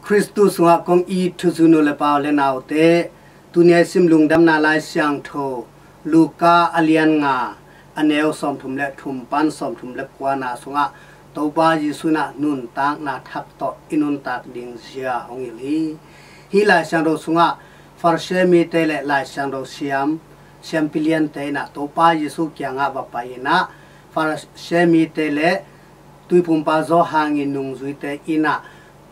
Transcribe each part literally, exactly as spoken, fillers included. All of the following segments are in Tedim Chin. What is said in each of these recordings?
Khristu sungah kong it thuzunu le pau le naute, tuni a i sim lungdamna Lai Siangtho Luka a lian nga, a neu sawmthum le thum pan sawmthum le kuana sungah Topa Jesu in ah nuntakna thak tawh i nuntak ding zia hong hilh hi. Hih Lai Siangtho sungah Farisi mite le Lai Siangtho siam, siampi liante in ah Topa Jesu kiangah va pai in ah, Farisi mite le Tuipumpa Johan in nungzuite in ah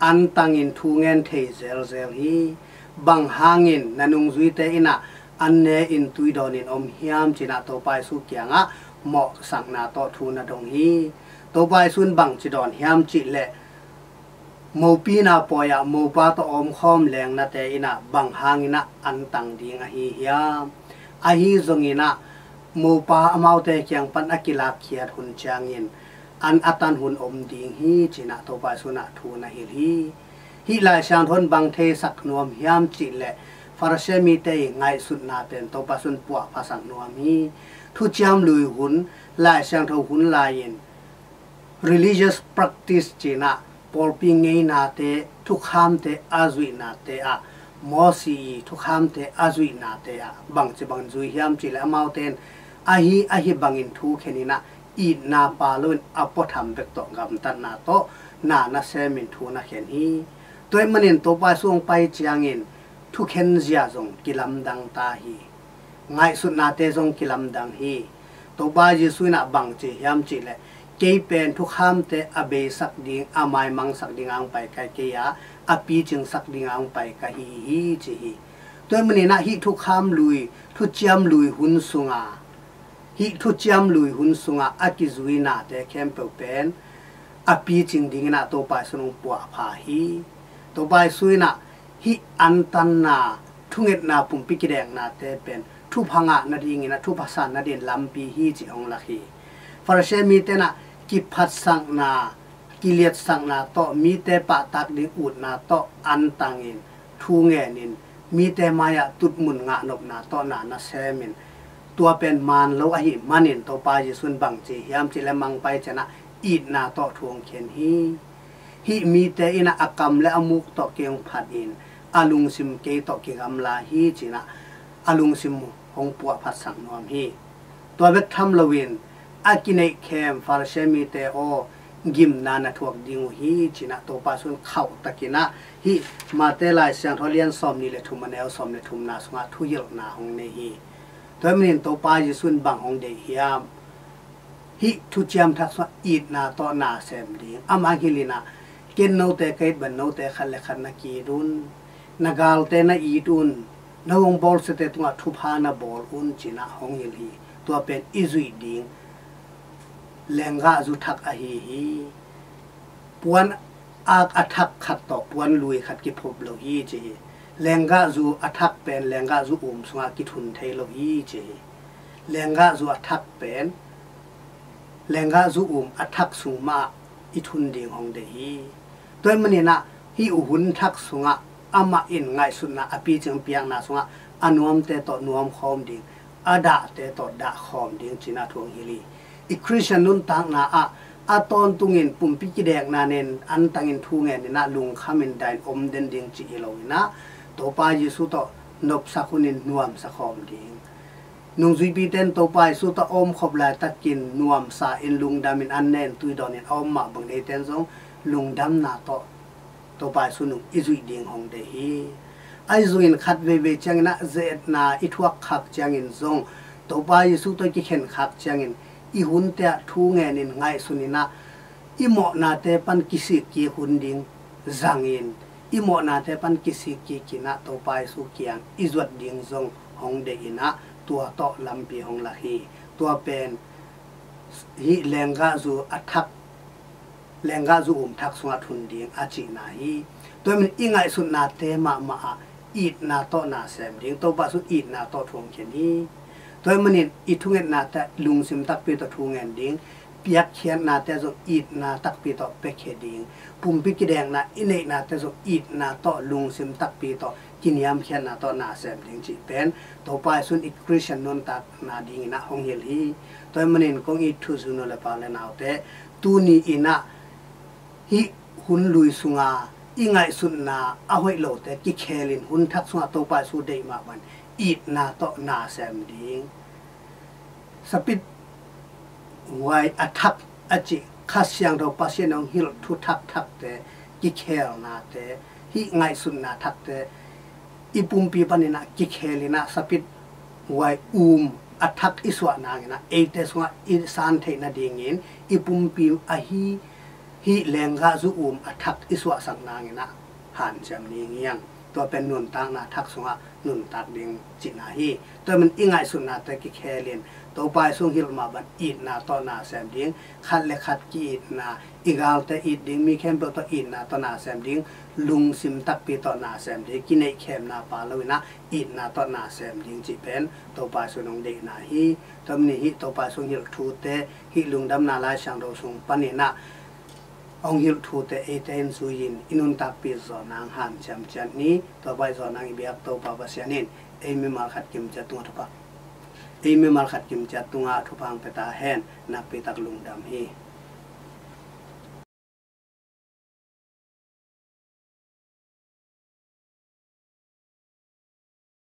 an tangin thu ngen thei zelzel hi. Bang hangin na nungzuite in ah an ne in tui dawnin om hiam, ci-in ah Topa Jesu kiangah mawhsakna tawh thu na dong hi. Topa Jesu in bangci dawn hiam cih leh, mopina pawi ah mopa tawh omkhawm lengnate in ah bang hangin ah an tang ding ahi hiam? Ahi zongin ah mopa amaute kiang pan a kilakkhiat hun ciangin an a tan hun om ding hi, ci-in ah Topa Jesu in ah thu na hilh hi. Hih Lai Siangtho in bang theisak nuam hiam cih leh, Farisi mite i ngaihsutna pen Topa Jesu in puahphasak nuam hi. Thuciam lui hun, Lai Siangtho hun lai-in religious practice, ci-in ah pawlpi ngeinate, thukhamte a zuihnate ah, Mosi i thukhamte a zuihnate ah bangci bangin zui hiam cih leh, amaute in ahi ahi bangin thu khen in ah, itna pha loin a puatham bek tawh gamtatna tawh na na semin thu na khen hi. Tua ahih manin Topa Jesu hong pai ciangin thukhen zia zong kilamdang ta hi. Ngaihsutnate zong kilamdang hi. Topa Jesu in ah bangci hiam cih leh, kei pen thukhamte a beisak ding, a maimangsak ding a hong pai ka hi kei a, a picingsak ding a hong pai ka hi hi, ci hi. Tua ahih manin ah hih thukham lui, thuciam lui hun sunga, hih thuciam lui hun sungah a kizuinate khempeuh pen a picing dingin ah Topa Jesu in hong puahpha hi. Topa Jesu in ah hih antanna, thungetna, pumpi kideknate pen thupha ngah nadingin ah, thupha san nadingin lampi hi, ci hong lak hi. Farisi mite in ah kiphatsakna, kiliatsakna tawh, mite pahtak ding utna tawh an tangin, thu ngenin, mite mai-ah tutmun ngahnopna tawh na na semin, tua pen man lo ahih manin Topa Jesu in bangci hiam cih leh, mang pai ciangin ah itna tawh thu hong khen hi. Hih mite in ah a kam le a muk tawh kei hong phatin, a lungsim kei tawh kigamla hi, ci-in ah a lungsim hong puahphatsak nuam hi. Tua bek tham loin a kineihkhem Farisi mite aw, gimna na thuak ding uh hi, ci-in ah Topa Jesu in khauhtakin ah hih Mate Lai Siangtho lian sawmnih le thum, a neu sawm le thumna sungah thuhilhna hong nei hi. Tua ahih manin Topa Jesu in bang hong deih hiam? Hih thuciam thak sungah itna tawh na sem ding. Amah hilh in ah, ken note ka it bangin note khat le khat na ki-it un. Na galte na it un. Na hong bawlsiate tungah thupha na bawl un, ci-in ah hong hilh hi. Tua pen i zuih ding lenggahzu thak ahi hi. Puan ak a thak khat tawh puan lui khat kiphop lo hi, ci hi. Lenggahzu a thak pen lenggahzu um sungah kithun thei lo hi, ci hi. Lenggahzu a thak pen lenggahzu um a thak sung mah i thun ding hong deih hi. Tua ahih manin ah hih hun thak sungah amah in ngaihsutna a picing piakna sungah a nuamte tawh nuam khawm ding, a dahte tawh dah khawm ding, ci-in ah thu hong hilh hi. I Khristian nuntakna ah a tawntungin pumpi kidekna nen an tangin thu ngenin ah lungkhamin danin om den ding cih hi loin ah, Topa Jesu tawh nopsak hunin nuamsa khawm ding. Nungzuipite in Topa Jesu tawh a omkhop laitakin nuamsa in, lungdamin, an ne in tui dawnin a om mah bangin eite in zong lungdamna tawh Topa Jesu nung i zuih ding hong deih hi. Ahi zongin khat veivei ciangin ah ze-etna i thuak khak ciangin zong, Topa Jesu tawh i kikhen khak ciangin, i hunte ah thu ngenin ngaihsunin ah, i mawhnate pan kisik kik hun ding zangin, i mawhnate pan kisik kikin ah Topa Jesu kiang i zuat ding zong hong deih in ah, tua tawh lampi hong lak hi. Tua pen hih lenggahzu a thak, lenggahzu um thak sungah thun ding a cihna hi. Tua ahih manin i ngaihsutnate mahmah ah itna tawh na sem ding. Topa Jesu in itna tawh thu hong khen hi. Tua ahih manin i thungetnate ah lungsim takpi tawh thu ngen ding. Piakkhiatnate ah zong itna takpi tawh piakhia ding. Pumpi kidekna i neihnate ah zong itna tawh, lungsim takpi tawh, kiniamkhiatna tawh na sem ding cih pen Topa Jesu in i Khristian nuntakna dingin ah hong hilh hi. Tua ahih manin kong it thuzunu le pau le naute, tuni in ah hih hun lui sunga i ngaihsutna a hoih lote kikhel in hun thak sungah Topa Jesu deih mah bang itna tawh na sem ding. Sapit huai a thak a cih Kha Siangtho Pasian hong hilh thu thakthakte, kikhelnate, hih ngaihsutna thakte i pumpi panin ah kikhel in ah sapit huai um a thak i suah nangin ah eite sungah i san theih nadingin i pumpi ahi hih lenggahzu um a thak i suahsak nangin ah hanciam ding hi hang. Tua pen nuntakna thak sungah nuntak ding cihna hi. Tua man i ngaihsutnate kikhel in Topa Jesu hong hilh mah bang itna tawh na sem ding. Khat le khat ki-itna, i galte it ding, mi khempeuh tawh itna tawh na sem ding. Lungsim takpi tawh na sem ding, kineihkhemna pha lo in ah itna tawh na sem ding cih pen Topa Jesu hong deihna hi. Tua man hih Topa Jesu hong hilh thute, hih lungdamna Lai Siangtho sung panin ah hong hilh thute eite in zui in i nuntakpih zawh nang hanciam ciat ni. Tua bang zawh nang i biak Topa Pasian in ei mimal khat kimciat tungah thupha, ei mimal khat kimciat tungah thupha hong pia ta hen. Nakpi tak lungdam hi.